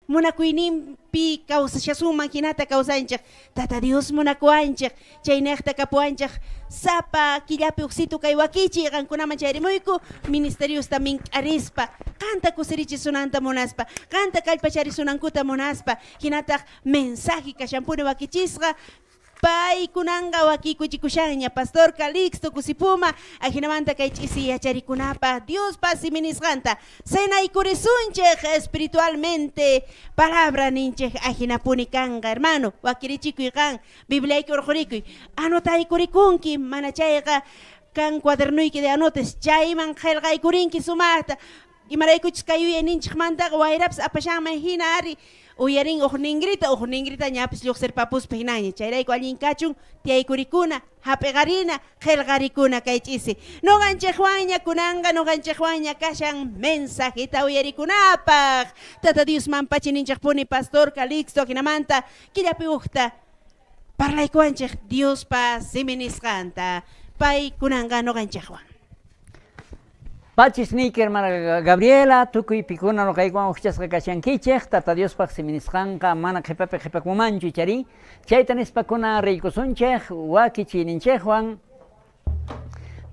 Munakuyninpi kawsashasunman jinata kawsanchej. Tata Dios munakuwanchej, chaynejta kapuwanchej sapa killapi ujsitu kay wakichiy qankunaman chayrimuyku ministeriosta mink'arispa, qanta kusirichisunanta munaspa, qanta kallpacharisunankuta munaspa, jinataj mensaje kashanpuni wakichisqa. Paykunanqa wakiykuchikushanña Pastor Calixto Cusipuma, ajinamanta kay ch'isi yacharikunapaj Diospa simi nisqanta cenaykurisunchej espiritualmente palabra ninchej ajinapuni kanqa, hermano, wakirichikuy qan, Bibliayki orqhorikuy, anotaykurikunki, mana chayqa kan cuadernuyki de anotes, chayman qhelqaykurinki sumajta, Imaraykuchus kay yuyayninchejmantaqa wayrapis apashanman jina ari, uyarin uj ningrita, uj ningrita ñapis llojsirpapuspa jinaña. Chayrayku allin kachun tiyaykurikuna, jap'iqarina, qhelqarikuna kay ch'isi. Noqanchejwanña kunanqa, noqanchejwanña kashan mensajeta uyarikunapaj. Tata Diosman pachininchejpuni Pastor Calixto, jinamanta killapi ujta parlaykuwanchej Diospa simi nisqanta. Pay kunanqa noqanchejwan. Pachis niyki, hermana Gabriela, tukuy pikuna noqaykuwan ujchasqa kashankichej, Tata Diospaj simi nisqanqa mana qhepapi qhepakunmanchu, icharí? Chayta nispa kunan riykusunchej wakichiyninchejwan,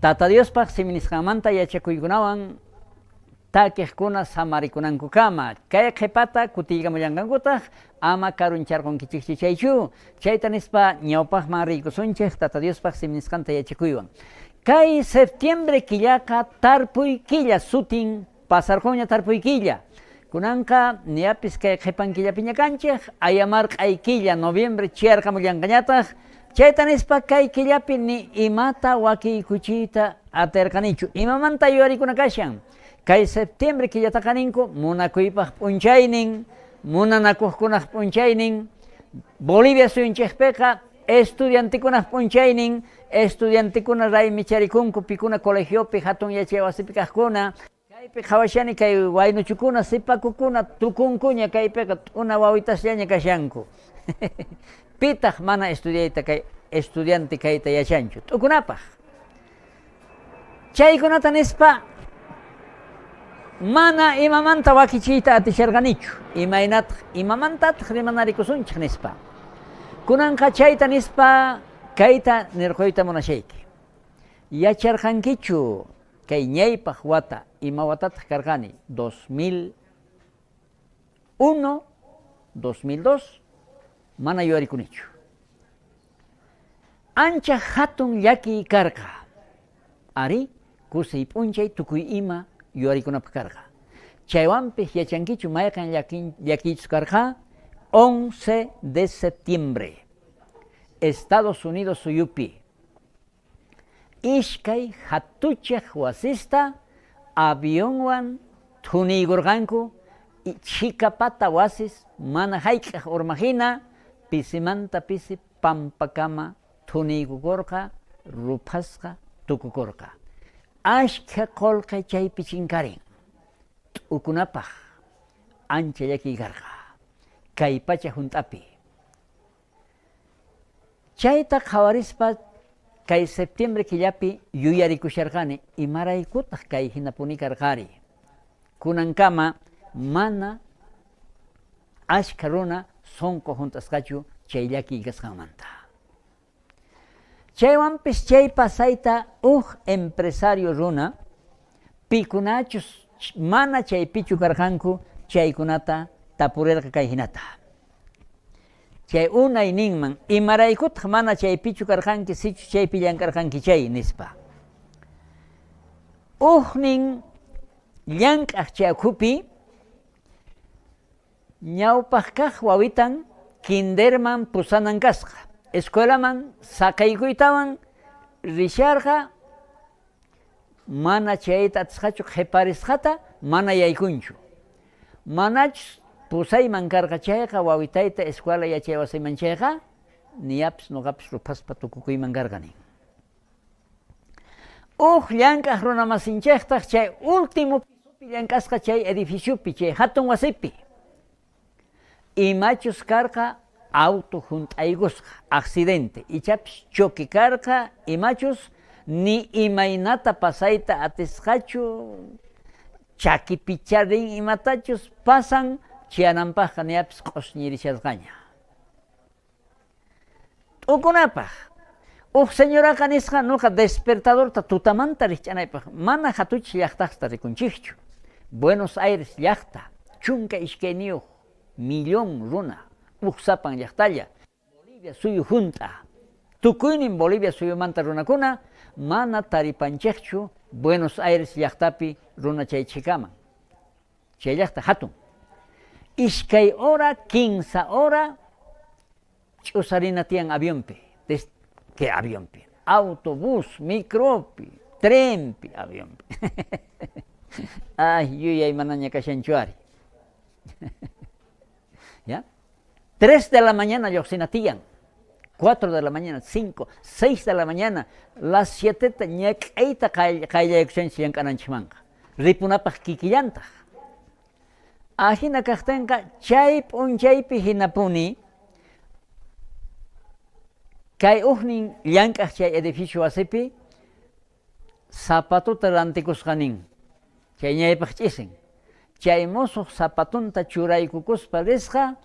Tata Diospaj simi nisqanmanta yachakuykunawan takejkuna samarikunankukama. Kay qhepata kutiykamullanqankutaj, ama karuncharqonkichejchu chaychu. Chayta nispa ñawpajman riykusunchej Tata Diospaj simi nisqanta yachakuywan. Kay septiembre killaqa tarpuy killa sutin, pasarqonña tarpuy killa. Kunanqa niapis kay qhepan killapiña kanchej, ayamarq'ay killa, noviembre chiyarqamullanqañataj. Chayta nispa kay killapi ni imata wakiykuchiyta aterqanichu. Imamanta yuyarikuna kashan? Kay septiembre killataqa ninku munakuypaj p'unchaynin, munanakojkunaj p'unchaynin. Bolivia suyunchejpeqa estudiantekunaj p'unchaynin, estudiantekuna raymicharikunku pikuna colegiopi, jatun yachay wasipi kajkuna. Kaypi qhawashani kay waynuchukuna, sipakukuna tukunkuña kaypeqa t'una wawitasllaña kashanku. Pitaj mana estudiayta kay estudiante kayta yachanchu? T'ukunapaj. Chaykunata nispa mana imamanta wakichiyta atisharqanichu, imaynataj imamantataj rimanarikusunchej nispa. Kunanqa chayta nispa kayta nirqoyta munashayki. Yacharqankichu kay ñaypaj wata ima watataj karqani? 2001, 2002 mana yuyarikunichu. Ancha jatun llakiy karqa. Arí, kusiy p'unchay tukuy ima yuyarikunapaj karqa. Chaywanpis yachankichu mayqen llakiychus karqa? 11 de septiembre, Estados Unidos suyupi iskay jatuchej wasista avionwan thuniykorqanku, chhikapata wasis mana jayk'aj urmajina pisimanta pisi pampakama thuniykukorqa, ruphasqa tukukorqa. Ashkha qolqe chaypi chinkarin. T'ukunapaj ancha llakiy karqa kay pacha junt'api. Chayta qhawarispa kay septiembre killapi yuyarikusharqani, imaraykutaj kay jinapuni karqari? Kunankama mana ashkha runa sonqo junt'asqachu chay llakiy kasqanmanta. Chaywanpis chay pasayta uj empresario runa, pikunachus mana chaypichu karqanku chaykunata tapurerqa kay jinata. Chay unay ninman, imaraykutaj mana chaypichu karqanki sichus chaypi llank'arqanki chay, nispa. Ujnin llank'aj chay ukhupi ñawpaj kaj wawitan kinderman pusanan kasqa. Escuelaman saqeykuytawan risharqa, mana chayta atisqachu qheparisqata mana yaykunchu. Manachus pusayman karqa chayqa, wawitayta escuela yachaywasiman chayqa, niyapis noqapis ruphaspa tukukuyman karqa nin. Uj llank'aj runamasinchejtaj chay último pisopi llank'asqa chay edificiopi, chay jatun wasipi. Imachus karqa auto junt'aykusqa, accidente, ichapis choque karqa, imachus ni imaynata pasayta atisqachu, chakipichá rin imatachus pasan. Chayananpajqa niapis q'osñirishasqaña. T'ukunapaj, uj señoraqa nisqa noqa despertadorta tutamanta rijch'anaypaj mana jatuchej llajtasta rikunchejchu. Buenos Aires llajta, 12 millón runa, uj sapan llajtalla, Bolivia suyu junt'a. Tukuynin Bolivia suyumanta runakuna mana taripanchejchu Buenos Aires llajtapi runa chay chhikaman. Chay llajta jatun. 2 hora, 3 hora ch'usarina tiyan avionpi. ¿Qué avionpi? Autobús, micropi, trenpi, avionpi. Ay, yuyay manaña kashanchu ari. ¿Ya? 3 de la mañana llojsina tiyan. 4 de la mañana, 5, 6 de la mañana, las 7 ñak'ayta qayllaykushanchis llank'ananchikmanqa. Ripunapaj kikillantaj. Ajina kajtenqa chay p'unchaypi hinapuni kay ujnin llank'aj chay edificio wasipi zapatota rantikusqa nin. Chay ñaypaj ch'isin. Chay mosoj zapatonta churaykukuspa risqa,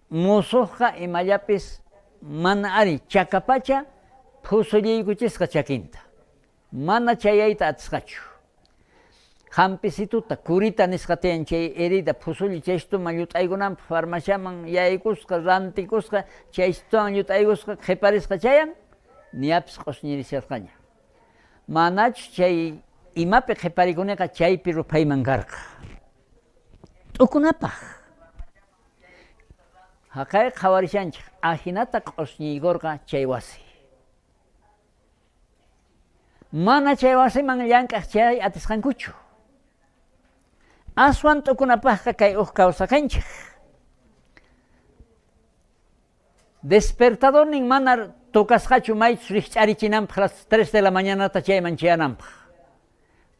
mosojqa imallapis mana ari chakapacha phusulliykuchisqa chakinta. Mana chayayta atisqachu. Jampisituta, curita nisqa tiyan chay herida phusulli chaystuman llut'aykunanpaj farmaciaman yaykusqa, rantikusqa, chaystuwan llut'aykusqa, qhiparisqa chayan, niapis q'osñirishasqaña. Manachu chay imapi qhiparikuniqa chaypi ruphayman karqa. T'ukunapaj. Jaqay qhawarishanchej, ajinata q'osñiykorqa chay wasi. Mana chay wasiman llank'aj chay atisqankuchu. Aswan t'ukunapajqa kay uj kawsaqenchej. Despertadornin mana tocasqachu maychus rijch'arichinanpaj las 3 de la mañanata chayman chayananpaj.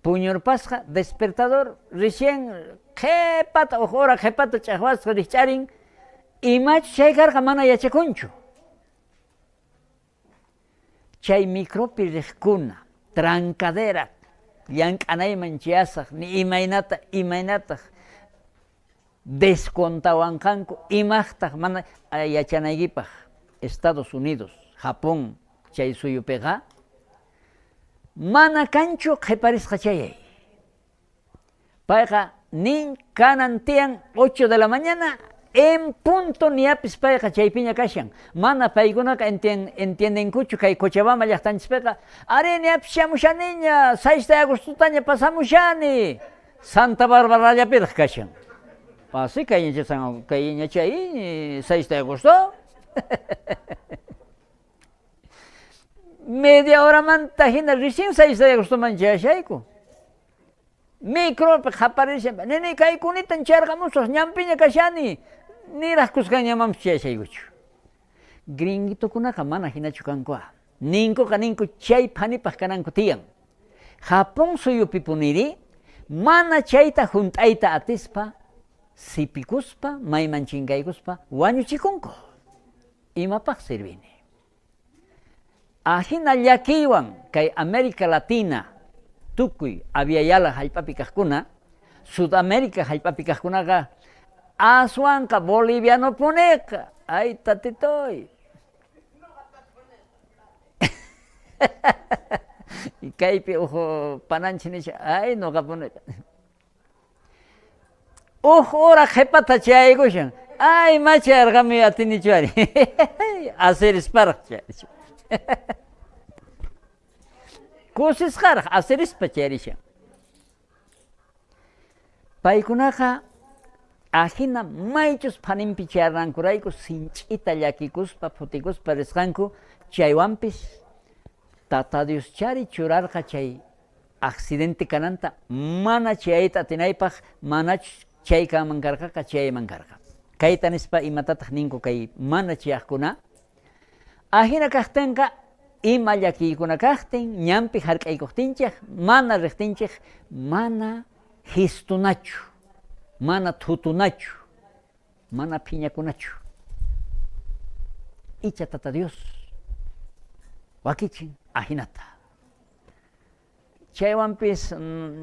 Puñurpasqa despertador recién qhepata uj hora qhepata ch'ajwasqa rijch'arin, imachus chay karqa mana yachakunchu. Chay micropi riqkuna, trancadera, llank'anayman chayasaj, ni imaynata, imaynataj descontawanqanku, imajtaj mana yachanaykipaj Estados Unidos, Japón chay suyupiqa, mana kanchu qhiparisqa chayay. Payqa nin kanan tiyan 8 de la mañana en punto niapis payqa chaypiña kashan. Mana paykunaqa entiendenkuchu kay Cochabamba llaqtanchispiqa, ari niapis shamushaniña, 6 de agostotaña pasamushani, Santa Barbarallapiraq kashan. Pasi kayña chay 6 de agosto. Media horamanta hina recién 6 de agostoman chayashayku. Micropi qhaparishan, nini kaykunitan charqamusaq, ñanpiña kashani, niraq kuskanñamanpis chayashaykuchu. Gringuitukunaqa mana hinachu kanku. Ninkuqa ninku chay phanipaj kananku tiyan. Japón suyupi puniri, mana chayta junt'ayta atispa, sipikuspa, mayman chinkaykuspa, wañuchikunku. Imapaj sirvini? Ajina llakiywan kay América Latina tukuy Abya Yala jallp'api kajkuna, Sudamérica jallp'api kajkunaqa aswanqa bolivianopuniqa, ay tatitoy. Kaypi uj pananchis nisha, ay noqapuniqa. Uj hora qhepata chayaykushan. Ay, machayarqami atinichu ari. Asirisparaj chayarishan. Kusisqaraj asirispa chayarishan. Paykunaqa ajina maychus phaninpi chayarqankurayku sinch'ita llakikuspa, phutikuspa risqanku, chaywanpis Tata Dioschari churarqa chay accidente kananta mana chayayta atinaypaj, manachus chay kanman karqaqa chayayman karqa. Kayta nispa imatataj ninku kay mana chayajkuna? Ajina kajtenqa ima llakiykuna kajtin, ñanpi jark'aykojtinchej, mana rejtinchej, mana jistunachu, mana thutunachu, mana phiñakunachu. Icha Tata Dios wakichin ajinata. Chaywanpis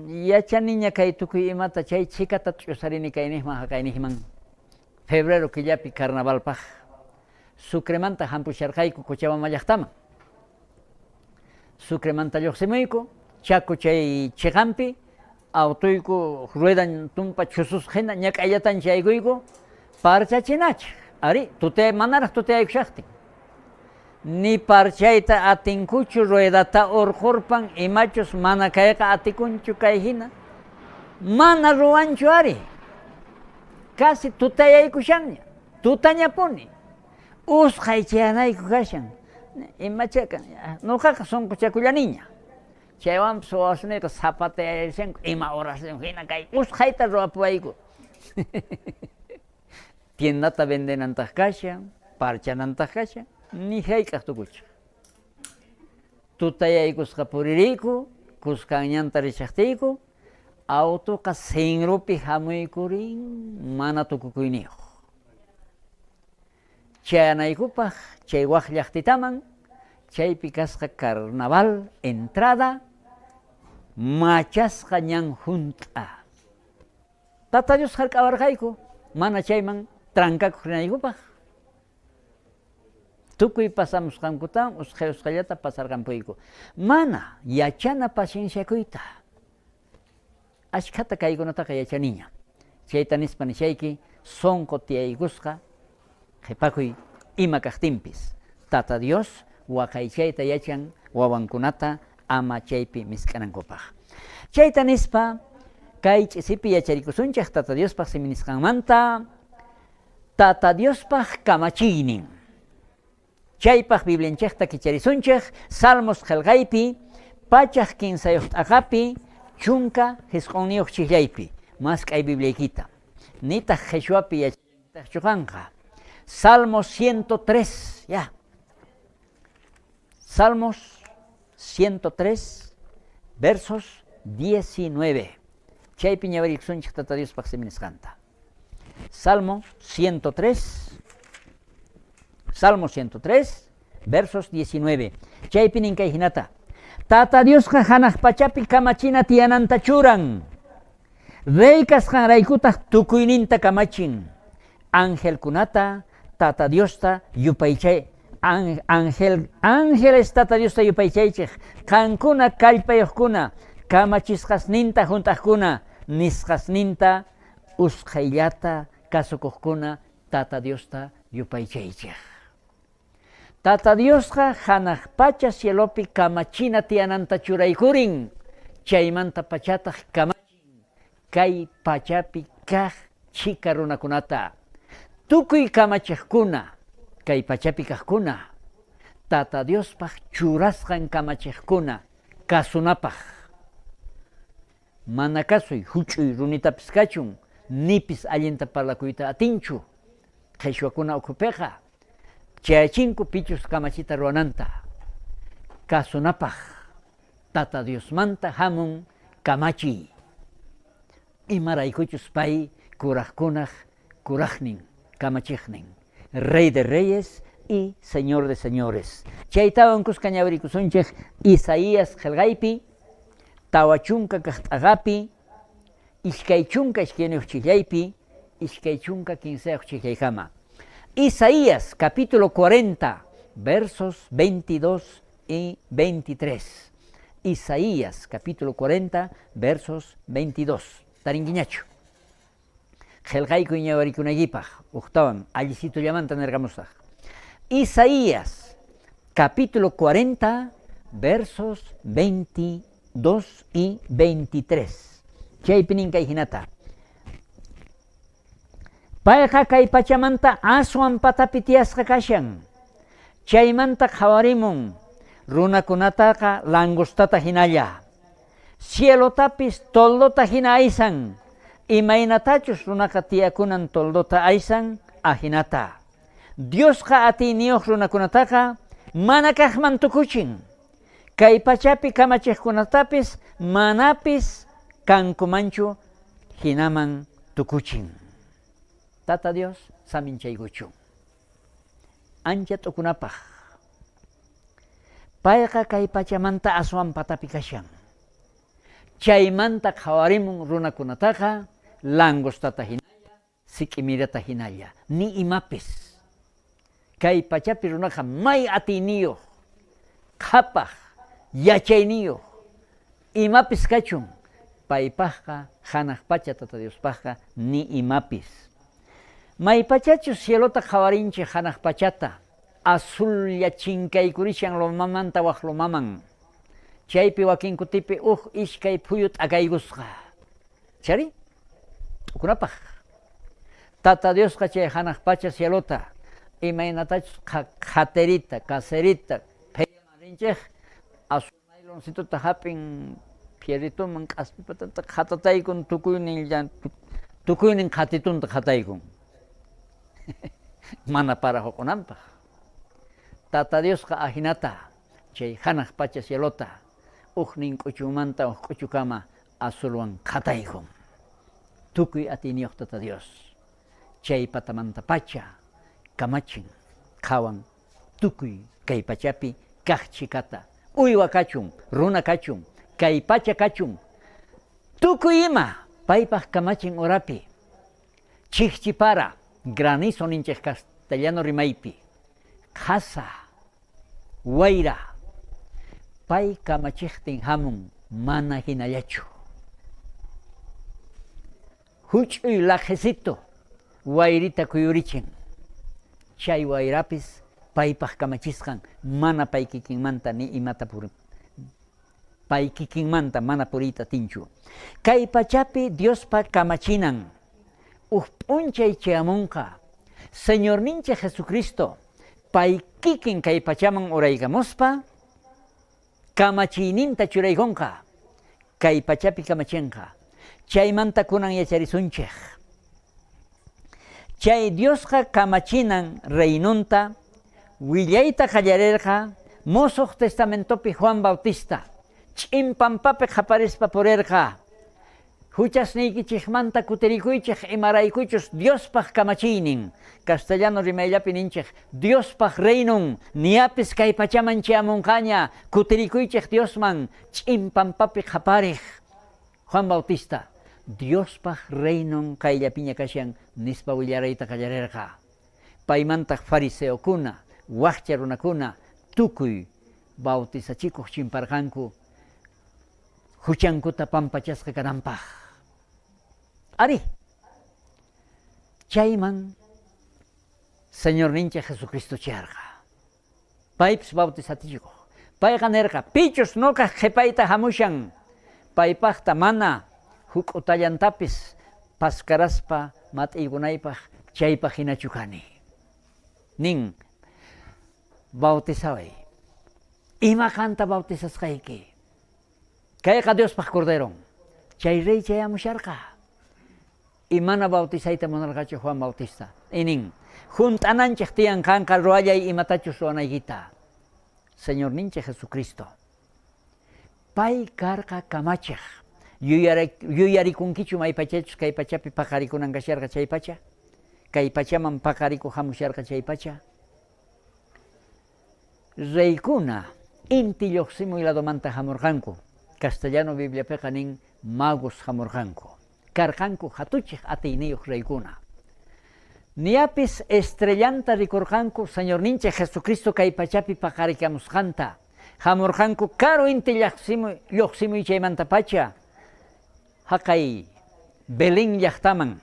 yachaniña kay tukuy imata chay chhikata ch'usarini kaynejman jaqaynejman. Febrero killapi carnavalpaj Sucremanta jampusharqayku Cochabamba llajtaman. Sucremanta llojsimuyku, Chaco chay cheqanpi, autoyku ruedan tumpa chususqa jina ñak'ayllatan chaykuyku parchachinachej. Arí, tutay manaraj tutayaykushajtin. Ni parchayta atinkuchu ruedata urqhurpan imachus mana kayqa atikunchu kay jina. Mana ruwanchu ari. Casi tutayaykushanña, tutañapuni. Usqhay chayanayku kashan. Imachá noqaqa sonqochakullaniña. Chaywanpis wawasneyqa zapateyashanku ima horasnin jina kay usqhayta ruwapuwayku. Tiendata vendenantaj kashan, parchanantaj kashan, ni jayk'aj tukuchej. Tutayaykusqa puririyku, kuskan ñanta rishajtiyku, autoqa sinrupi jamuykurin mana tukukuyniyoj. Chayanaykupaj chay waj llajtitaman, chaypi kasqa carnaval entrada, machasqa ñan junt'a. Tata Dios jark'awarqayku mana chayman trankakoj rinaykupaj. Tukuy pasamusqankutawan usqhay usqhayllata pasarqampuyku. Mana yachana pacienciakuyta. Ashkhata kaykunataqa yachaniña. Chayta nispa nishayki, sonqo tiyaykusqa qhepakuy ima kajtinpis. Tata Dios waqaychayta yachan wawankunata ama chaypi misk'anankupaj. Chayta nispa kay ch'isipi yacharikusunchej Tata Diospaj simi nisqanmanta, Tata Diospaj kamachiynin. Chaypaj Biblianchejta kicharisunchej Salmos qhelqaypi, 103 t'aqapi, 19 chijllaypi. Mask'ay Bibliaykita. Nitaj qheshwapi yachallankitajchu qanqa. Salmos 103, ya. Salmos 103, versos 19. Chaypi ñawirikusunchej Tata Diospaj simi nisqanta. Salmo 103, Salmo 103, versos 19. Chaypi nin kay jinata. Tata Diosqa janaj pachapi kamachina tiyananta churan. Rey kasqanraykutaj tukuyninta kamachin. Angelkunata Tata Diosta yupaychay angel ángeles Tata Diosta yupaychaychej. Qankuna kallpayojkuna kamachisqasninta junt'ajkuna nisqasninta usqhayllata kasukojkuna Tata Diosta yupaychaychej. Tata Diosqa janaj pacha cielopi kamachina tiyananta churaykurin, chaymanta pachataj kamachin kay pachapi kaj chhika runakunata. Tukuy kamachejkuna, kay pachapi kajkuna, Tata Diospaj churasqan kamachejkuna kasunapaj. Mana kasuy juch'uy runitapis kachun, nipis allinta parlakuyta atinchu. Qheshwakuna ukhupeqa chayachinku pichus kamachita ruwananta. Kasunapaj Tata Diosmanta jamun kamachiy, imaraykuchus pay kurajkunaj kurajnin, kamachejnin, Rey de reyes y Señor de señores. Chaytawan kuska ñawirikusunchej Isaías qhelqaypi, 40 kaj t'aqapi, 22 chijllaypi, 23 chijllaykama. Isaías capítulo 40, versos 22 y 23. Isaías capítulo 40, versos 22. Tarinkiñachu. Qhelqaykuy ñawarikunaykipaj, ujtawan allisitullamanta nerqamusaj. Isaías capítulo 40, versos 22 y 23. Chaypi nin kay jinata. Payqa kay pachamanta aswan patapi tiyasqa kashan. Chaymanta qhawarimun runakunataqa langostata hinalla. Cielotapis toldota hina aysan, imaynatachus runaqa tiyakunan toldota aysan, ajinata. Diosqa atiyniyoj runakunataqa mana kajman tukuchin. Kay pachapi kamachejkunatapis manapis kankumanchu jinaman tukuchin. Tata Dios saminchaykuchun. Ancha t'ukunapaj. Payqa kay pachamanta aswan patapi kashan. Chaymanta qhawarimun runakunataqa langostata hinalla, sik'imirata hinalla, ni imapis. Kay pachapi runaqa may atiyniyoj, qhapaj, yachayniyoj, imapis kachun, paypajqa janaj pacha Tata Diospajqa ni imapis. Maypachachus cielota qhawarinchej janaj pachata, azulla chinkaykurishan lomamanta waj lomaman. Chaypi wakin kutipi uj iskay phuyu t'akaykusqa. Chari? T'ukunapaj. Tata Diosqa chay janaj pacha cielota imaynatachus qhaterita, caserita, pheyaman rinchej, azul nayloncitota jap'in fierritoman k'aspi patata qhatataykun tukuynin tukuynin qhatitunta qhataykun. Mana para joq'onanpaj. Tata Diosqa ajinata chay janaj pacha cielota ujnin k'uchunmanta uj k'uchukama azulwan qhataykun. Tukuy atiyniyoj Tata Dios chay patamantapacha kamachin, qhawan tukuy kay pachapi kaj chhikata, uywa kachun, runa kachun, kay pacha kachun, tukuy ima paypaj kamachin urapi. Chijchipara, granizo ninchej castellano rimaypi, qhasa, wayra, pay kamachejtin jamun mana jinallachu. Juch'uy laqhesito wayrita kuyurichin, chay wayrapis paypaj kamachisqan mana pay kikinmanta ni imata pay kikinmanta mana puriyta atinchu. Kay pachapi Diospa kamachinan uj p'unchay chayamonqa, Señorninchej Jesucristo pay kikin kay pachaman uraykamuspa kamachiyninta churaykonqa, kay pachapi kamachenqa. Chaymanta kunan yacharisunchej. Chay Diosqa kamachinan reinonta willayta qallarerqa Mosoj Testamentopi Juan Bautista, ch'in pampapi qhaparispa purerqa, Juchasniykichejmanta kutirikuychej imaraykuchus Diospaj kamachiynin, castellano rimayllapi ninchej, Diospaj reinon, niapis kay pachaman chayamonqaña, kutirikuychej Diosman, ch'in pampapi qhaparej. Juan Bautista, Diospaj reinon qayllapiña kashan nispa willarayta qallarerqa. Paymantaj fariseokuna, wajcha runakuna tukuy bautizachikoj chimparqanku juchankuta pampachasqa kananpaj. Arí, chayman Señorninchej Jesucristo chayarqa. Paypis bautizachikoj. Payqa nerqa, Pichus noqaj qhepayta jamushan, paypajta mana juk'utallantapis paskaraspa mat'iykunaypaj chaypaj jinachu kani. Nin, Bautizaway. Ima qanta bautizasqayki? Kayqa Diospaj Corderon. Chay rey chayamusharqa. Y mana bautizayta munarqachu Juan Bautista. Y nin, Junt'ananchej tiyan qanqa ruwallay imatachus ruwanaykita. Señorninchej Jesucristo. Pay karqa kamachej. Yuyarikunkichu maypachachus kay pachapi paqarikunan kasharqa chaypacha? Kay pachaman paqarikoj jamusharqa chaypacha? Reykuna inti llojsimuy ladomanta jamorqanku. Castellano Bibliapeqa nin magos jamorqanku. Karqanku jatuchej atiyniyoj reykuna. Niapis estrellanta rikorqanku Señorninchej Jesucristo kay pachapi paqarikamusqanta. Jamorqanku karu inti llojsimuy chaymantapacha jaqay Belén llajtaman.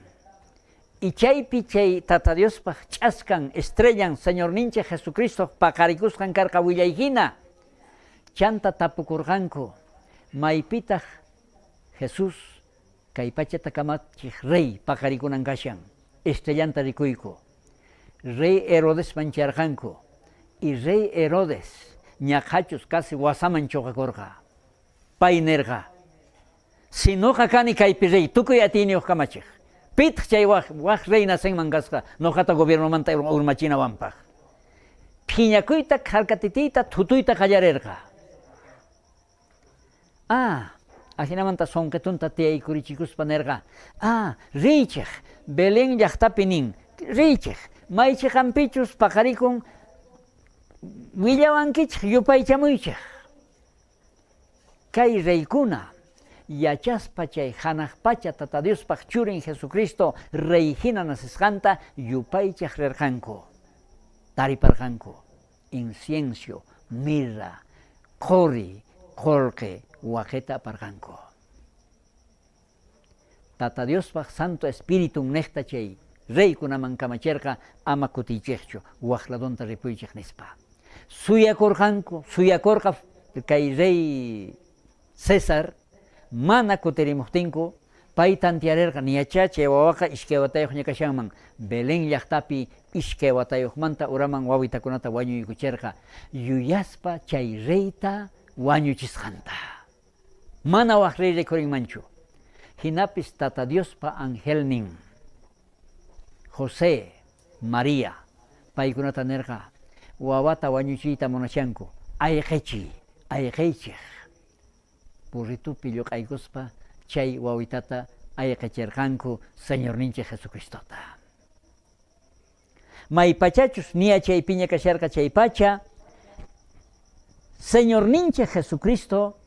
Y chaypi chay Tata Diospaj ch'askan, estrellan, Señorninchej Jesucristoj paqarikusqan karqa willay jina. Chanta tapukorqanku, Maypitaj Jesús kay pachata kamachej rey paqarikunan kashan? Estrellanta rikuyku. Rey Herodesman chayarqanku. Y rey Herodes ñaqhachus casi wasaman choqakorqa. Pay nerqa, Si noqa kani kaypi rey, tukuy atiyniyoj kamachej, pitaj chay waj rey nacenman kasqa noqata gobiernomanta urmachinawanpaj? Phiñakuyta, kharkatitiyta, thutuyta qallarerqa. Ah, ajinamanta sonqetunta tiyaykurichikuspa nerqa, Ah, riychej, Belén llajtapi nin, riychej, may cheqanpichus paqarikun, willawankichej, yupaychamuychej. Kay reykuna, Yachaspa chay janaj pacha Tata Diospaj Churin Jesucristo rey jina nacesqanta yupaychaj rerqanku. Tariparqanku incienso, mirra, qori, qolqe waqeta aparqanku. Tata Diospaj Santo Espiritun nejta chay reykunaman kamacherqa ama kutiychejchu, waj ladonta ripuychej nispa. Suyakorqanku, suyakorqa kay rey César mana kutirimojtinku, pay tantearerqa niyachá chay wawaqa iskay watayojña kashanman. Belén llajtapi iskay watayojmanta uraman wawitakunata wañuykucherqa, yuyaspa chay reyta wañuchisqanta. Mana waj rey rikhurinmanchu. Jinapis Tata Diospa angelnin José, María, paykunata nerqa, Wawata wañuchiyta munashanku, ayqechiy, ayqeychej. Burritupi lloq'aykuspa chay wawitata ayqecherqanku Señorninchej Jesucristota. Maypachachus niya chaypiña kasharqa chaypacha, Señorninchej Jesucristo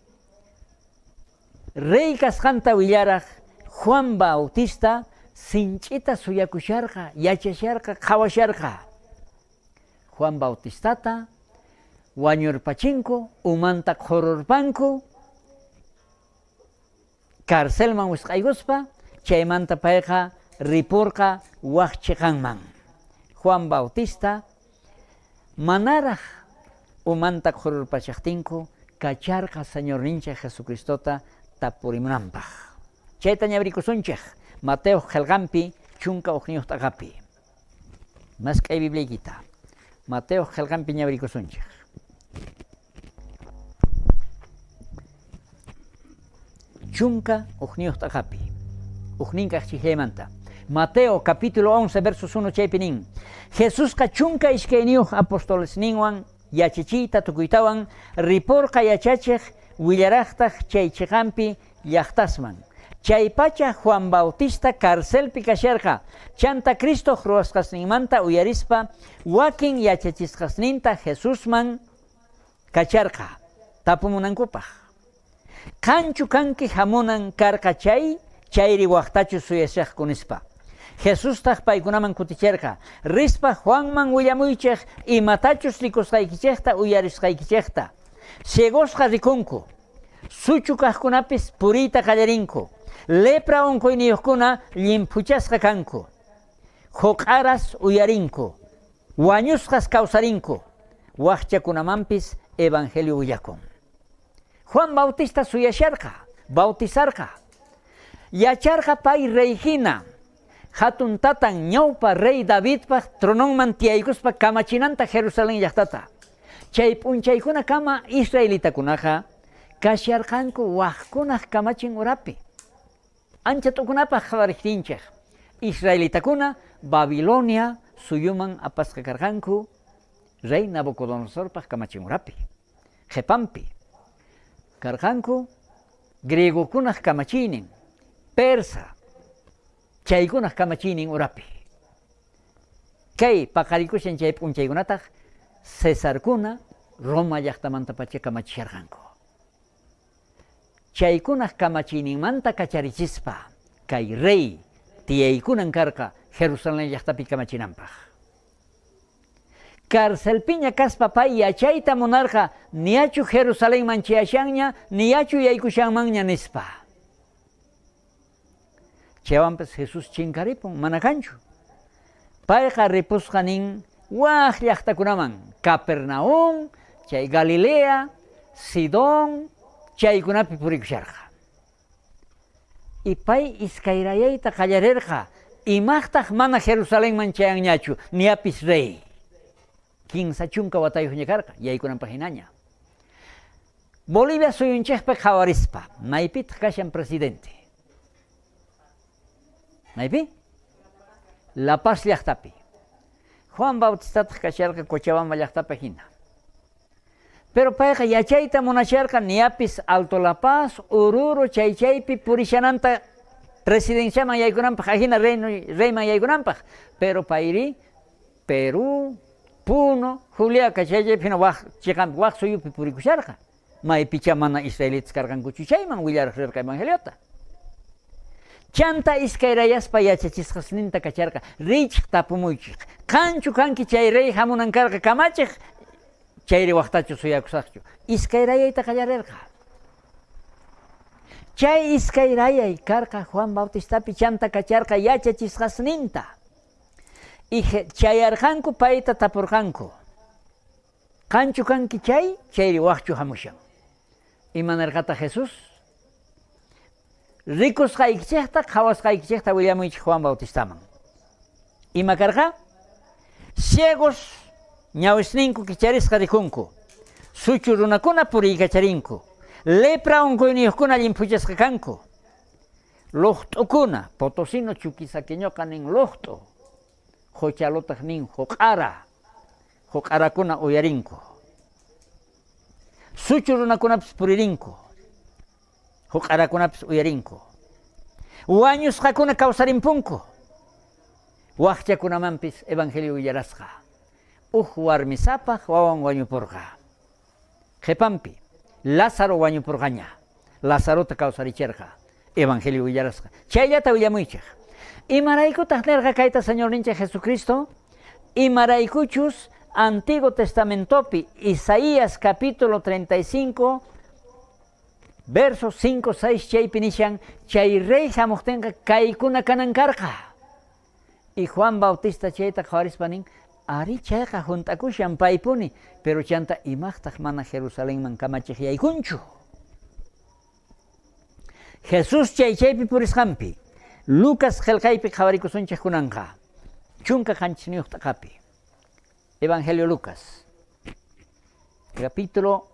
rey kasqanta willaraj Juan Bautista sinch'ita suyakusharqa, yachasharqa, qhawasharqa. Juan Bautistata wañurpachinku, umanta qhorurpanku, carcelman wisq'aykuspa, chaymanta payqa riporqa waj cheqanman. Juan Bautista manaraj umanta qhorurpachajtinku kacharqa Señorninchej Jesucristota tapurimunanpaj. Chayta ñawirikusunchej Mateoj qhelqanpi 11 t'aqapi. Mask'ay Bibliaykita. Mateoj qhelqanpi ñawirikusunchej. 11 t'aqapi. Ujninkaj chijllaymanta. Mateo capítulo 11 versos 1 chaypi nin. Jesusqa 12 apostolesninwan yachachiyta tukuytawan riporqa yachachej willarajtaj chay cheqanpi llajtasman. Chaypacha Juan Bautista carcelpi kasharqa, chanta Cristoj ruwasqasninmanta uyarispa wakin yachachisqasninta Jesusman kacharqa tapumunankupaj. Qanchu kanki jamunan karqa chay, chayri wajtachu suyashajku nispa. Jesustaj paykunaman kuticherqa, Rispa Juanman willamuychej imatachus rikusqaykichejta uyarisqaykichejta. Ciegosqa rikunku, suchu kajkunapis puriyta qallarinku, lepra onqoyniyojkuna llimphuchasqa kanku, joq'aras uyarinku, wañusqas kawsarinku, wajchakunamanpis evangelio willakun. Juan Bautista suyasharqa, bautizarqa. Yacharqa pay rey jina, jatun tatan ñawpa rey Davidpaj trononman tiyaykuspa kamachinanta Jerusalén llajtata. Chay p'unchaykunakama israelitakunaqa kasharqanku wajkunaj kamachin urapi. Ancha t'ukunapaj qhawarejtinchej, israelitakuna Babilonia suyuman apasqa karqanku rey Nabucodonosorpaj kamachin urapi. Qhepanpi karqanku griegokunaj kamachiynin, persa chaykunaj kamachiynin urapi. Kay paqarikushan chay p'unchaykunataj Cesarkuna Roma llajtamantapacha kamachisharqanku. Chaykunaj kamachiyninmanta kacharichispa kay rey tiyaykunan karqa Jerusalén llajtapi kamachinanpaj. Carcelpiña kaspa pay yachayta munarqa niachu Jerusalenman chayashanña, niachu yaykushanmanña nispa. Chaywanpis Jesús chinkaripun, mana kanchu. Payqa ripusqa nin waj llajtakunaman, Capernaum, chay Galilea, Sidón, chaykunapi purikusharqa. Y pay iskayrayayta qallarerqa, imajtaj mana Jerusalenman chayanñachu, niapis rey. 30 watayojña karqa, yaykunanpaj jinaña. Bolivia suyunchejpi qhawarispa, maypitaj kashan presidente? Maypi? La Paz llajtapi. Juan Bautistataj kasharqa Cochabamba llajtapi jina. Pero payqa yachayta munasharqa niapis Alto La Paz, Oruro chay chaypi purishananta presidenciaman yaykunanpaj, ajina reyman yaykunanpaj. Pero payri Perú, Puno, Juliaca chay chaypi jina waj cheqanpi, waj suyupi purikusharqa. Maypichá mana israelitas karqankuchu chayman willaraj rerqa evangeliota. Chanta iskayrayaspa yachachisqasninta kacharqa, riychej tapumuychej, qanchu kanki chay rey jamunan karqa kamachej, chayri wajtachu suyakusajchu. Iskayrayayta qallarerqa. Chay iskayrayay karqa Juan Bautistapi chanta kacharqa yachachisqasninta. Y chayarqanku payta tapurqanku, Qanchu kanki chay, chayri wajchu jamushan? Ima nerqataj Jesús? Rikusqaykichejta, qhawasqaykichejta willamuychej Juan Bautistaman. Ima karqa? Ciegos ñawisninku kicharisqa rikunku, suchu runakuna puriykacharinku, lepra onqoyniyojkuna llimphuchasqa kanku, lojt'ukuna, potosino chukisaqueñoqa nin lojt'u, qochalotaj nin joq'ara, joq'arakuna uyarinku. Suchu runakunapis puririnku, joq'arakunapis uyarinku. Wañusqakuna kawsarimpunku, wajchakunamanpis evangelio willarasqa. Uj warmisapaj wawan wañuporqa. Qhepanpi, Lázaro wañuporqaña. Lazarota kawsaricherqa, evangelio willarasqa. Chayllata willamuychej. Imaraykutaj nerqa kayta Señorninchej Jesucristo? Imaraykuchus Antiguo Testamentopi Isaías capítulo 35 versos 5, 6 chaypi nishan, chay rey jamojtenqa kaykuna kanan karqa. Y Juan Bautista chayta qhawarispa nin, arí chayqa junt'akushan paypuni, pero chanta imajtaj mana Jerusalenman kamachej yaykunchu. Jesús chay chaypi purisqanpi, Lucas qhelqaypi qhawarikusunchej kunanqa, 17 t'aqapi. Evangelio Lucas, capítulo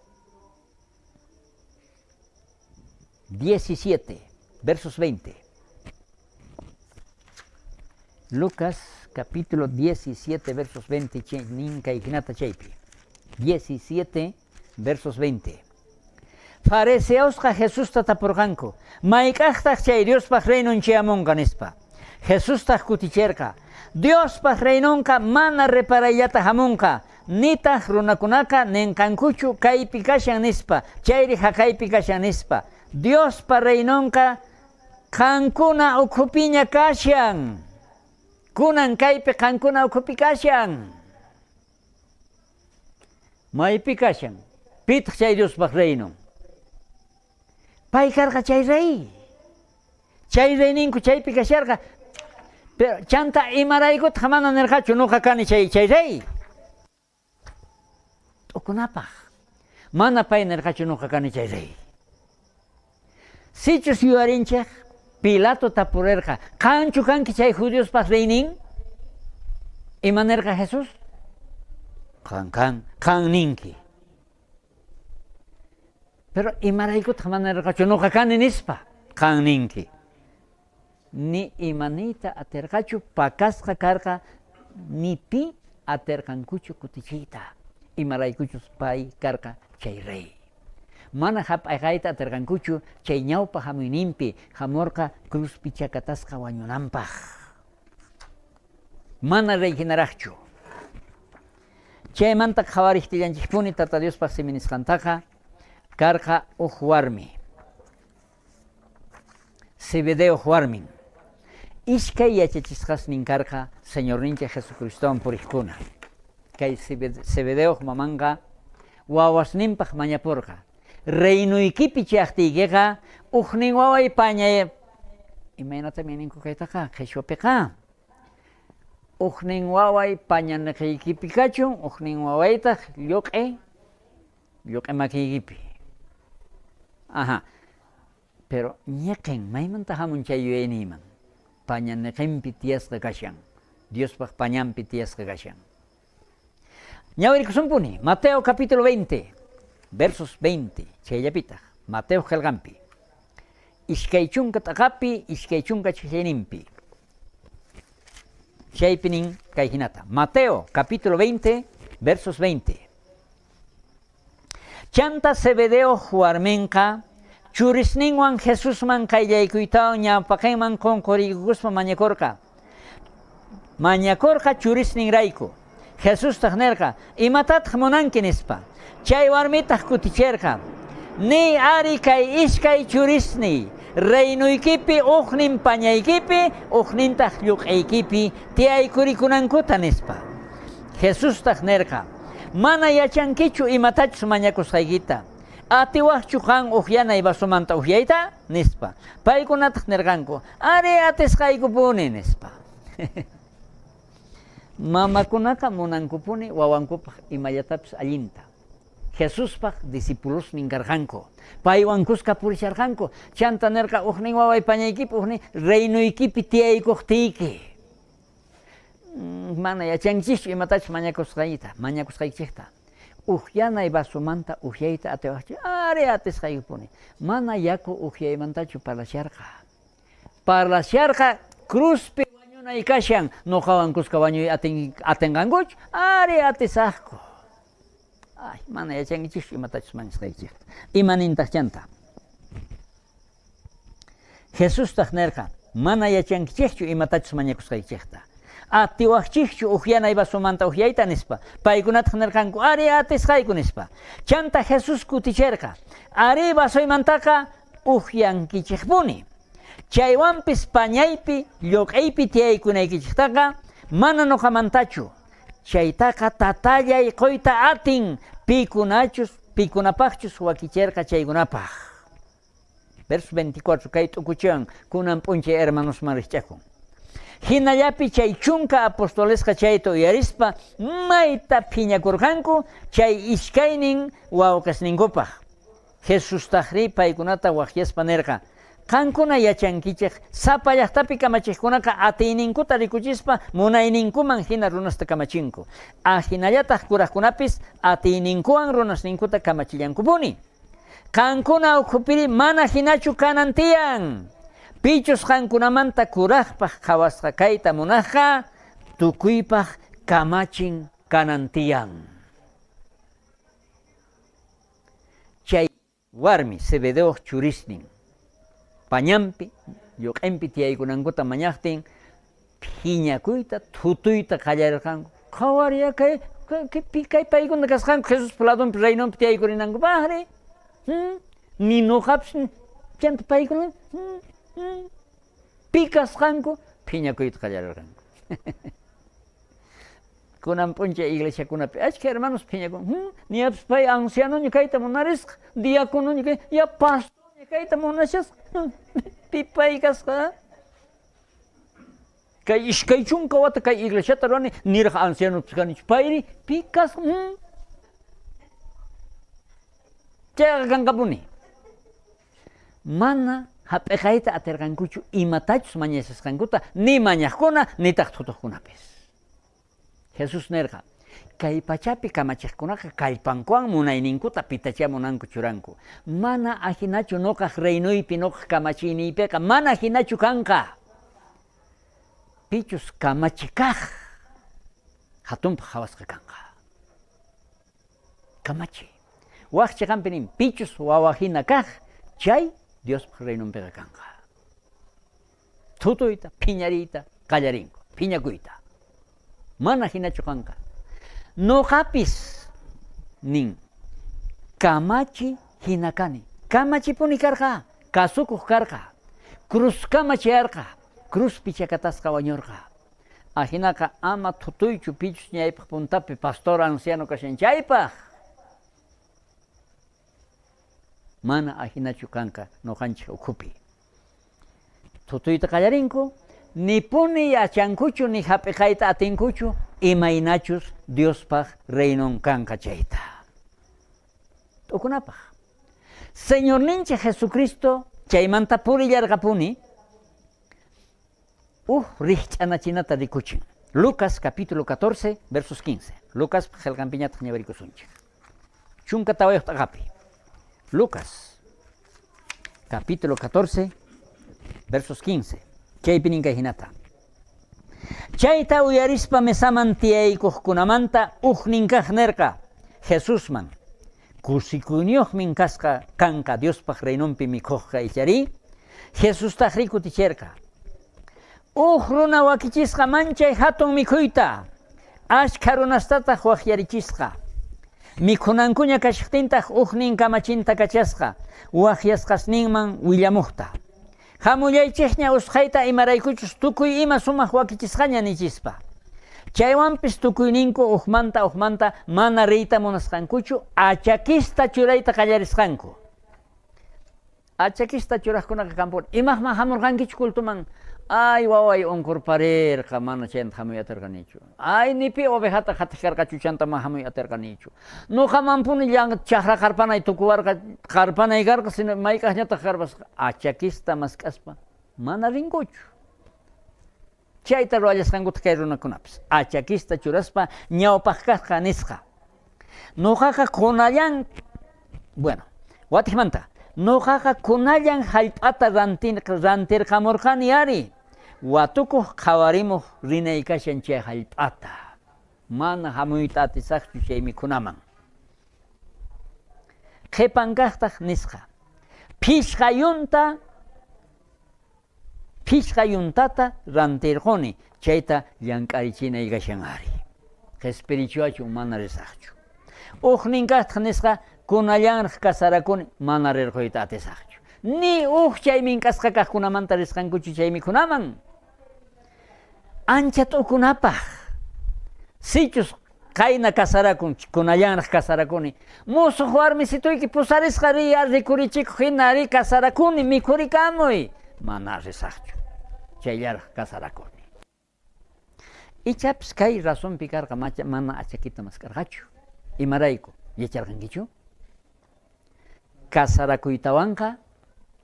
17, versos 20. Lucas capítulo 17, versos 20, nin kay jinata chaypi. 17, versos 20. Fariseosqa Jesusta tapurqanku, mayk'ajtaj chay Diospaj reinon chayamonqa nispa. Jesustaj kuticherqa, Diospaj reinonqa mana reparayllata jamonqa, nitaj runakunaqa nenqankuchu kaypi kashan nispa, chayri jaqaypi kashan nispa. Diospa reinonqa qankuna ukhupiña kashan. Kunan kaypi qankuna ukhupi kashan. Maypi kashan? Pitaq chay Diospaj reinon? Pay karqa chay rey. Chay reyninku chaypi kasharqa. Pero chanta imaraykutaq mana nerqachu noqa kani chay chay rey? T'ukunapaj. Mana pay nerqachu noqa kani chay rey. Sichus yuyarinchej, Pilato tapurerqa, qanchu kanki chay judiospaj reynin? Ima nerqa Jesús? Qan kan, qan ninki. Pero imaraykutaq mana nerqachu noqa kani nispa? Qan ninki. Ni ima niyta aterqachu, pakasqa karqa, ni pi aterqankuchu kutichiyta, imaraykuchus pay karqa chay rey. Mana jap'ayqayta aterqankuchu chay ñawpa jamuyninpi jamorqa cruzpi chakatasqa wañunanpaj. Mana rey jinarajchu. Chaymanta qhawarejtillanchejpuni Tata Diospaj simi nisqantaqa karqa uj warmi. Zebedeoj warmin. Iskay yachachisqasnin karqa Señorninchej Jesucristowan purejkuna. Kay Zebedeoj mamanqa wawasninpaj mañaporqa, Reinoykipi chayajtiykeqa ujnin waway pañay. Imaynata ninku kaytaqa qheshwapiqa? Ujnin waway pañaneqeykipi kachun, ujnin wawaytaj lloq'e Lloq'e makiykipi. Ajá. Pero ñeqen, maymanta jamun chay yuyayniyman? Paña neqenpi tiyasqa kashan. Diospaj pañanpi tiyasqa kashan. Ñawirikusunpuni, Mateo capítulo 20, versos 20, chayllapitaj, Mateo qhelqanpi. 20 t'aqapi, 20 chhillayninpi. Chaypi nin kay jinata, Mateo capítulo 20, versos 20. Chanta Zebedeoj warmenqa churisninwan Jesusman qayllaykuytawan ñawpaqenman qonqoriykukuspa mañakorqa. Mañakorqa churisninrayku. Jesustaj nerqa, Imatataj munanki? nispa. Chay warmitaj kuticherqa, Niy ari kay iskay churisniy, reinoykipi ujnin pañaykipi, ujnintaj lloq'eykipi tiyaykurikunankuta, nispa. Jesustaj nerqa, Mana yachankichu imatachus mañakusqaykita. Atiwajchu qan ujyanay vasomanta ujyayta? nispa. Paykunataj nerqanku, Ari, atisqaykupuni, nispa. Mamakunaqa munankupuni wawankupaj imallatapis allinta. Jesuspaj discipulosnin karqanku. Paywan kuska purisharqanku. Chanta nerqa, Ujnin waway pañaykipi, ujnin reinoykipi tiyaykojtiyki. Mana yachankichischu imatachus mañakusqayta, mañakusqaykichejta. Ujyanay vasomanta ujyayta atiwajchu? Ari, atisqaykipuni. Mana yaku ujyaymantachu parlasharqa. Parlasharqa cruzpi wañunay kashan, noqawan kuska wañuy atinqankuchu? Ari, atisajku. Ay, mana yachankichischu imatachus mañasqaykichejta. Ima nintaj chanta? Jesustaj nerqa, Mana yachankichejchu imatachus mañakusqaykichejta. Atiwajchejchu ujyanay vasomanta ujyayta? nispa. Paykunataj nerqanku, Arí, atisqayku, nispa. Chanta Jesús kuticherqa, Arí, vasoymantaqa ujyankichejpuni. Chaywanpis pañaypi, lloq'eypi tiyaykunaykichejtaqa mana noqamantachu. Chaytaqa Tatallay qoyta atin, pikunachus, pikunapajchus wakicherqa chaykunapaj. Verso 24, kay t'ukuchiwan kunan p'unchay hermanosman rijch'akun. Jinallapi chay chunka apostolesqa chayta uyarispa mayta phiñakorqanku chay iskaynin wawqesninkupaj. Jesustajrí paykunata wajyaspa nerqa, Qankuna yachankichej, sapa llajtapi kamachejkunaqa atiyninkuta rikuchispa munayninkuman jina runasta kamachinku. Ajinallataj kurajkunapis atiyninkuwan runasninkuta kamachillankupuni. Qankuna ukhupiri mana jinachu kanan tiyan. Pichus qankunamanta kurajpaj qhawasqa kayta munajqa, tukuypaj kamachin kanan tiyan. Chay warmi Zebedeoj churisnin pañanpi, lloq'enpi tiyaykunankuta mañajtin, phiñakuyta, thutuyta qallarerqanku. Qhawariya kay, kay paykuna kasqanku Jesuspa ladonpi, reinonpi tiyaykurinankupajri. Ni noqapis chanta paykuna pi kasqanku phiñakuyta qallarerqanku. Kunan p'unchay iglesiakunapi achkha hermanos phiñakun, niyapis pay ancianoña kayta munarisqa, diaconoña kay, ya pastorña kayta munashasqa, pi pay kasqa? Kay 20 wata kay iglesiata ruwani, niraj ancianopis kanichu, payri pi kasqa? Chayqa kanqapuni. Mana jap'iqayta aterqankuchu imatachus mañashasqankuta, ni mañajkuna, nitaj thutojkunapis. Jesús nerqa, Kay pachapi kamachejkunaqa kallpankuwan munayninkuta pitachá munanku churanku. Mana ajinachu noqaj reinoypi, noqaj kamachiyniypeqa mana jinachu kanqa. Pichus kamachi kaj, jatunpaj qhawasqa kanqa. Kamachi. Waj cheqanpi nin, pichus wawa jina kaj, chay Diospaj reinonpeqa kanqa. Thutuyta, phiñariyta qallarinku, phiñakuyta. Mana jinachu kanqa. Noqapis nin, kamachi jina kani. Kamachipuni karqa, kasukuj karqa. Cruzkama chayarqa, cruzpi chakatasqa wañorqa. Ajinaqa ama thutuychu pichus ñaypaj puntapi pastor anciano kashan chaypaj. Mana ajinachu kanqa noqanchej ukhupi. Thutuyta qallarinku, nipuni yachankuchu ni jap'iqayta atinkuchu imaynachus Diospaj reinon kanqa chayta. T'ukunapaj. Señorninchej Jesucristo chaymanta purillarqapuni, uj rijch'anachinata rikuchin. Lucas capítulo 14, versos 15. Lucaspa qhelqanpiñataq ñawirikusunchik. 14 t'aqapi. Lucas capítulo 14, versos 15. Chaypi nin kay jinata. Chayta uyarispa mesaman tiyaykojkunamanta ujnin kaj nerqa Jesusman, Kusikuyniyojmin kasqa kanqa Diospaj reinonpi mikhojqa icharí? Jesustajrí kuticherqa, Uj runa wakichisqa manchay jatun mikhuyta, ashkha runastataj wajyarichisqa. Mikhunankuña kashajtintaj ujnin kamachinta kachasqa, wajyasqasninman willamojta. Jamullaychejña usqhayta imaraykuchus tukuy ima sumaj wakichisqaña nichispa. Chaywanpis tukuyninku ujmanta ujmanta mana riyta munasqankuchu achakista churayta qallarisqanku. Achakista churajkunaqa kanpuni. Imajman jamorqankichu cultoman? Ay, waway onqorparerqa, mana chayanta jamuy aterqanichu. Ay, ni pi ovejata qhatej karqachu, chanta mana jamuy aterqanichu. Noqamanpuni chajra qarpanay tukuwarqa, qarpanay karqa, sino mayk'ajñataj qarpasqa. Achakista mask'aspa mana rinkuchu. Chayta ruwallasqankutaj kay runakunapis. Achakista churaspa ñawpaj kajqa nisqa. Noqaqa kunallan, bueno, watejmanta, noqaqa kunallan jallp'ata rantirqamorqani ari, watukoj qhawarimoj rinay kashan chay jallp'ata. Mana jamuyta atisajchu chay mikhunaman. Qhepan kajtaj nisqa, phishqa yunta Phishqa yuntata rantirqoni, chayta llank'arichinay kashan ari. Qhespirichuwachun mana risajchu. Ujnin kajtaj nisqa, kunallanraj casarakuni, mana rirqoyta atisajchu. Ni uj chay mink'asqa kajkunamanta risqankuchu chay mikhunaman. Ancha t'ukunapaj. Sichus qayna casarakun, kunallanraj casarakuni, mosoj warmisituyki pusarisqa riy ar rikurichikoj jina ari casarakuni, mikhurikamuy. Mana risajchu. Chayllaraj casarakuni. Ichapis kay razonpi karqa mana achakita mask'arqachu. Imarayku? Yacharqankichu? Casarakuytawanqa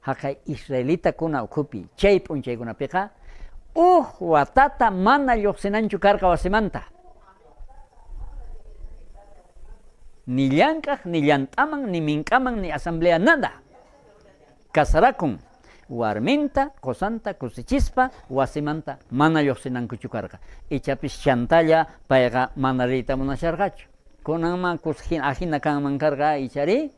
jaqay israelitakuna ukhupi chay p'unchaykunapiqa uj watata mana llojsinanchu karqa wasimanta. Ni llank'aj, ni llant'aman, ni mink'aman, ni asamblea, nada. Casarakun, warminta, qosanta kusichispa wasimanta mana llojsinankuchu karqa. Ichapis chantalla payqa mana riyta munasharqachu. Kunanman ajina kanman karqa icharí?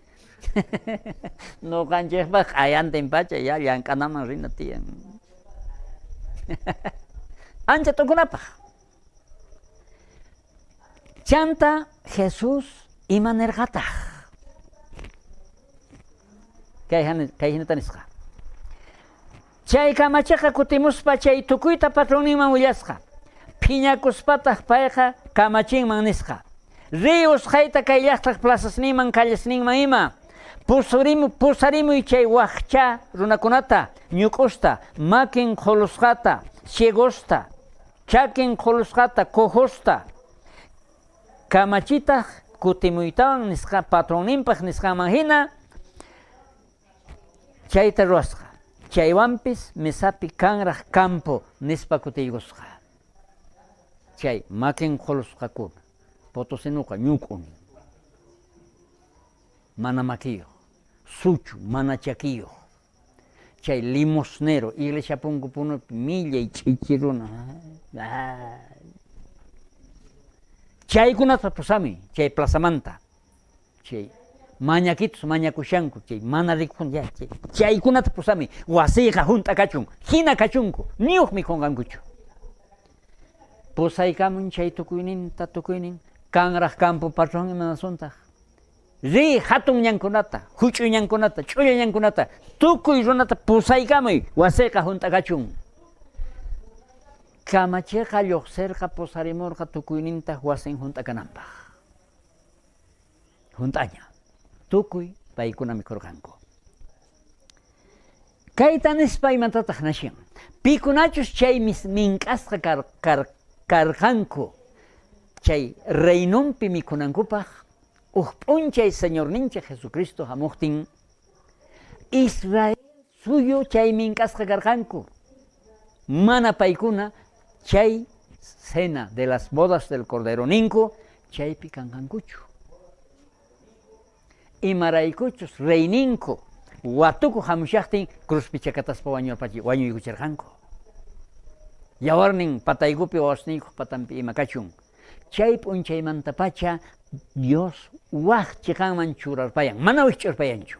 Noqanchejpaj q'ayantin pacha ya llank'anaman rina tiyan. Ancha t'ukunapaj. Chanta Jesús ima nerqataj? Kay jinata nisqa. Chay kamacheqa kutimuspa chay tukuyta patronninman willasqa. Phiñakuspataj payqa kamachinman nisqa. Riy usqhayta kay llajtaj plazasninman, callesninman ima. Pusarimuy chay wajcha runakunata, ñuk'usta, makin qholusqata, ciegosta, chakin qholusqata, cojosta. Kamachitaj kutimuytawan nisqa patronninpaj nisqanman jina chayta ruwasqa. Chaywanpis mesapi kanraj campo nispa kutiykusqa. Chay makin qholusqakuna, potosinoqa ñuk'u nin. Mana makiyoj, suchu, mana chakiyoj. Chay limosnero, iglesia punku punupi millay ch'ichi runa. Chaykunata pusamuy chay plazamanta. Chay mañakitus mañakushanku, chay mana rikukun, ya, chay, chaykunata pusamuy. Wasiyqa junt'a kachun, jina kachunku, ni uj mikhunqankuchu. Pusaykamun chay tukuyninta, tukuynin, kanraj campo patrón imanasuntaq. Riy jatun ñankunata, juch'uy ñankunata, ch'ulla ñankunata, tukuy runata pusaykamuy, wasiyqa junt'a kachun. Kamacheqa llojserqa pusarimorqa tukuynintaj wasin junt'a kananpaj. Junt'aña. Tukuy paykuna mikhorqanku. Kayta nispa imatataj nashan? Pikunachus chay mink'asqa karqanku chay reinonpi mikhunankupaj, uj p'unchay Señorninchej Jesucristo jamojtin, Israel suyu chay mink'asqa karqanku. Mana paykuna chay cena de las bodas del Cordero ninku chaypi kanqankuchu. Imaraykuchus reyninku watuku jamushajtin cruzpi chakataspa wañuykucherqanku. Yawarnin pataykupi wawasniykoj patanpi ima kachun. Chay p'unchaymantapacha Dios waj cheqanman churarpayan, mana wijch'urpayanchu.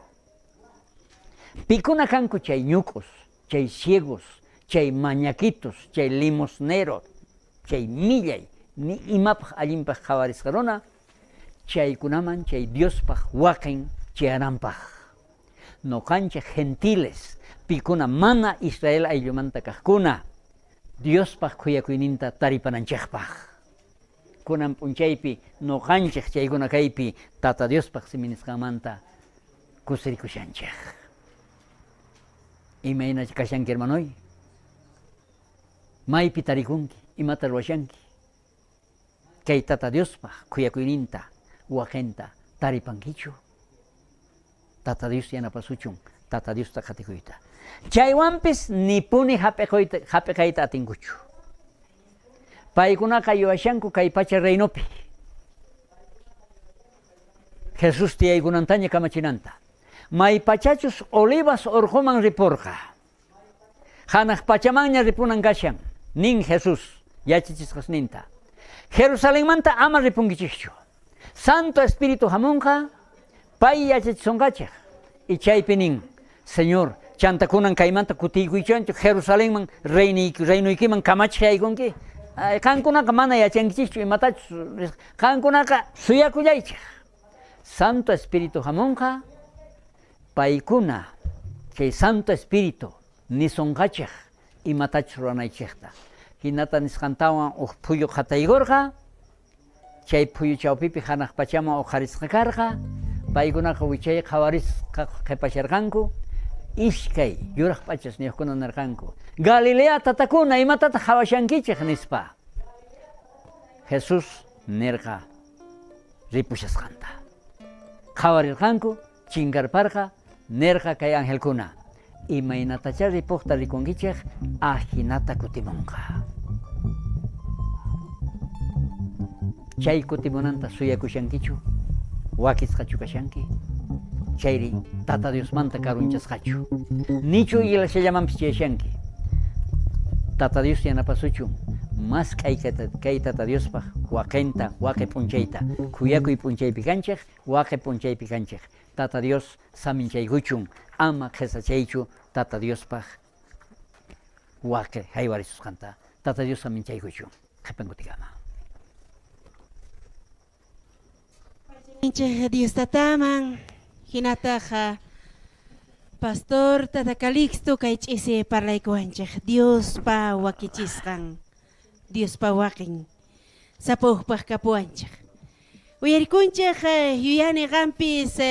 Pikuna kanku chay ñuk'us, chay ciegos, chay mañaquitos, chay limosneros, chay millay, ni imapaj allinpaj qhawarisqa runa? Chaykunaman chay Diospaj waqen chayananpaj. Noqanchej gentiles, pikuna mana Israel ayllumanta kajkuna, Diospaj khuyakuyninta taripananchejpaj. Kunan p'unchaypi noqanchej chaykuna kaypi Tata Diospaj simi nisqanmanta kusirikushanchej. Imayna kashanki hermanoy? Maypi tarikunki? Imata ruwashanki? Kay Tata Diospaj khuyakuyninta, waqenta taripankichu? Tata Dios yanapasuchun Tata Diosta qhatikuyta. Chaywanpis nipuni jap'iqayta atinkuchu. Paykunaqa yuyashanku kay pacha reinopi Jesús tiyaykunantaña kamachinanta. Maypachachus Olivas orqoman riporqa, Janaj pachamanña ripunan kashan, nin Jesús yachachisqasninta. Jerusalenmanta ama ripunkichejchu. Santo Espíritu jamonqa, pay yachachisonqachej. Y chaypi nin, Señor, chanta kunan kaymanta kutiykuychanchu Jerusalenman reinoykiman kamachej yaykunki? Qankunaqa mana yachankichejchu imatachus, qankunaqa suyakullaychej. Santo Espíritu jamonqa, paykuna chay Santo Espíritu nisonqachej imatachus ruwanaychejta. Jinata nisqantawan uj phuyu qhataykorqa, chay phuyu chawpipi janaj pachaman oqharisqa karqa. Paykunaqa wichay qhawarisqa qhepasharqanku. Iskay yuraj p'achasniyojkuna nerqanku, Galilea tatakuna, imatataj qhawashankichej? nispa. Jesús nerqa ripushasqanta. Qhawarirqanku, chinkarparqa, nerqa kay angelkuna, Imaynatachá ripojta rikunkichej, ajinata kutimonqa. Chay kutimunanta suyakushankichu? Wakisqachu kashanki? Chayri Tata Diosmanta karunchasqachu? Nichu iglesiallamanpis chayashanki? Tata Dios yanapasuchun mask'ay kay Tata Diospaj waqenta, waqe p'unchayta. Khuyakuy p'unchaypi kanchej, waqe p'unchaypi kanchej. Tata Dios saminchaykuchun, ama qhesachaychu Tata Diospaj waqe jaywarisusqanta. Tata Dios saminchaykuchun. Qhepan kutikama. Ninchej Dios Tataman, jinataj Pastor Tata Calixto kay ch'isi parlaykuwanchej Diospa wakichisqan, Diospa waqin sapa ujpaj kapuwanchej. Uyarikunchej yuyani qampis.